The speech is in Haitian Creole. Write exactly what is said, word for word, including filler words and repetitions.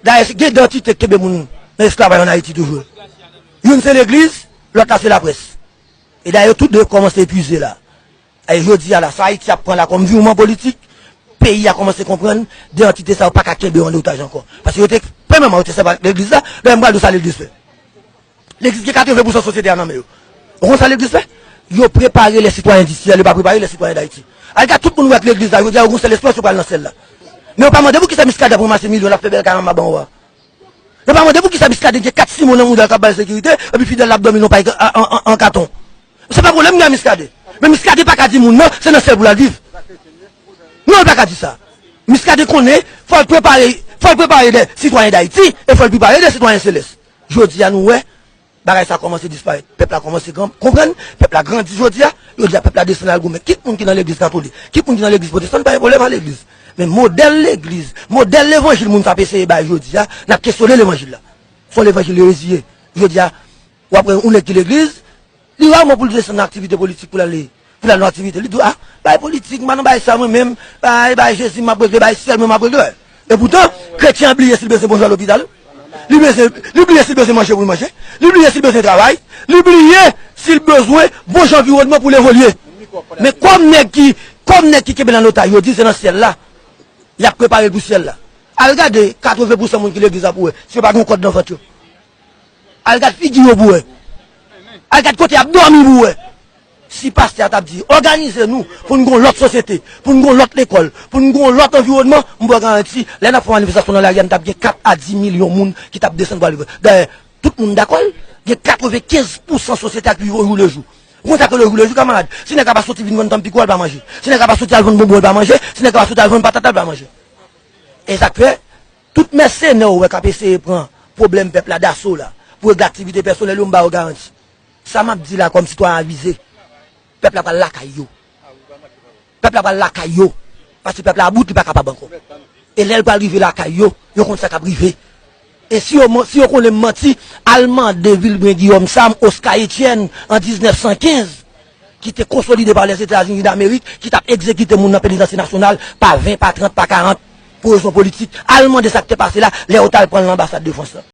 Dayè, gen de antite k kenbe moun nan esklavaj ann Ayiti toujou. Youn se legliz, lòt la se laprès. E dayè, yo tout de kòmanse epuize la. E jodi a la, sa Ayiti ap pran la kòm virman politik, peyi a kòmanse konprann, de antite sa yo pa ka kenbe yo an otaj ankò. Paske yo te, premyèman, yo te sèvi ak legliz la, lè m pral di w sa legliz fè. Legliz gen katreven pousan sosyete a nan men yo. Ou konn sa legliz fè? Yo prepare lè sitwayen di syèl, yo pa prepare lè sitwayen d Ayiti. Al gad tout moun ou wè ak legliz la, jodi a yo gon sèl espwa yo pral nan syèl la. Men yo pa mande poukisa Miskaden ap ranmase milyon, l ap fè bèl kay anba ban w a. Yo pa mande poukisa Miskaden gen kat simo nan mouda l k ap ba l sekirite, epi fidèl l ap dòmi nan pay an, an, an, an katon. Se pa pwoblèm li a Miskaden. Men Miskaden pa ka di moun nan, se nan syèl pou l al viv. Non, li pa ka di sa. Miskaden konnen, fò l prepare, fò l prepare de sitwayen d Ayiti, e fò l prepare de sitwayen selès. Jodi a nou wè, bagay sa kòmanse disparèt. Pèp la kòmanse gran, konprann, pèp la grandi jodi a, jodi a pèp la desann al goumen. Kit moun ki nan legliz katolik, kit moun ki nan legliz pwotestan, pa gen pwoblèm a legliz. Men modèl legliz, modèl levanjil moun sa ap eseye bay jodi a, n ap kesyone levanjil la. Se yon levanjil reziye. Jodi a, w ap wè yon nèg ki legliz, li raman pou l desann nan aktivite politik pou l al, pou l al nan aktivite. Li di w, a, bay politik, m pa nan bay sa mwen menm, bay, bay Jezi m ap regle, bay syèl mwen m ap regle. Epoutan, kretyen an bliye si l bezwen bon jan lopital. Li bezwen, li bliye si l bezwen manje pou l manje. Li bliye si l bezwen travay. Li bliye si l bezwen bon jan anviwònman pou l evolye. Men kòm nèg ki, kòm nèg ki kenbe l an otaj, yo di se nan syèl la. Y ap prepare l pou syèl la. Al gade katreven pousan moun ki legliz la pou w wè si yo pa gen yon kòd nan vant yo. Al gad figi yo pou w wè. Al gad kote y ap dòmi pou w wè. Si pastè a t ap di, òganize nou pou n gen yon lòt sosyete, pou n gen yon lòt lekòl, pou n gen yon lòt anviwònman, m ba w garanti, lè n ap fè manifestasyon nan lari a, n t ap gen kat a dis milyon moun ki t ap desann pou al. Dayè, tout moun dakò l, gen katrevenkenz pousan sosyete a ki viv o jou le jou. Ou konn sa k rele o jou le jou, kamarad? Si nèg la pa soti vin vann tanpiko a, l pa manje. Si nèg la pa soti al vann bonbon, l pa manje. Si nèg la pa soti al vann patat la, l pa manje. E sa k fè, tout mèsenè ou wè k ap eseye pran pwoblèm pèp la daso la, pou regle aktivite pèsonèl yo, m ba yo garanti. Sa m ap di la kòm sitwayen avize, pèp la pral lakay yo. Pèp la pral lakay yo. Paske pèp la about, li pa kapab ankò. E lè l pral rive lakay yo, yo konn sa k ap rive. E si yo, si yo konnen m manti, al mande Vilbren Guillaume Sam, Oscar Etienne, an diznèf san kenz, ki te konsolide pa Lèzetazini Damerik, ki t ap egzekite moun nan penitansye nasyonal pa ven, pa trant, pa karant, pou rezon politik. Al mande sa k te pase la, lè yo t al pran l nan anbasad de Frans lan.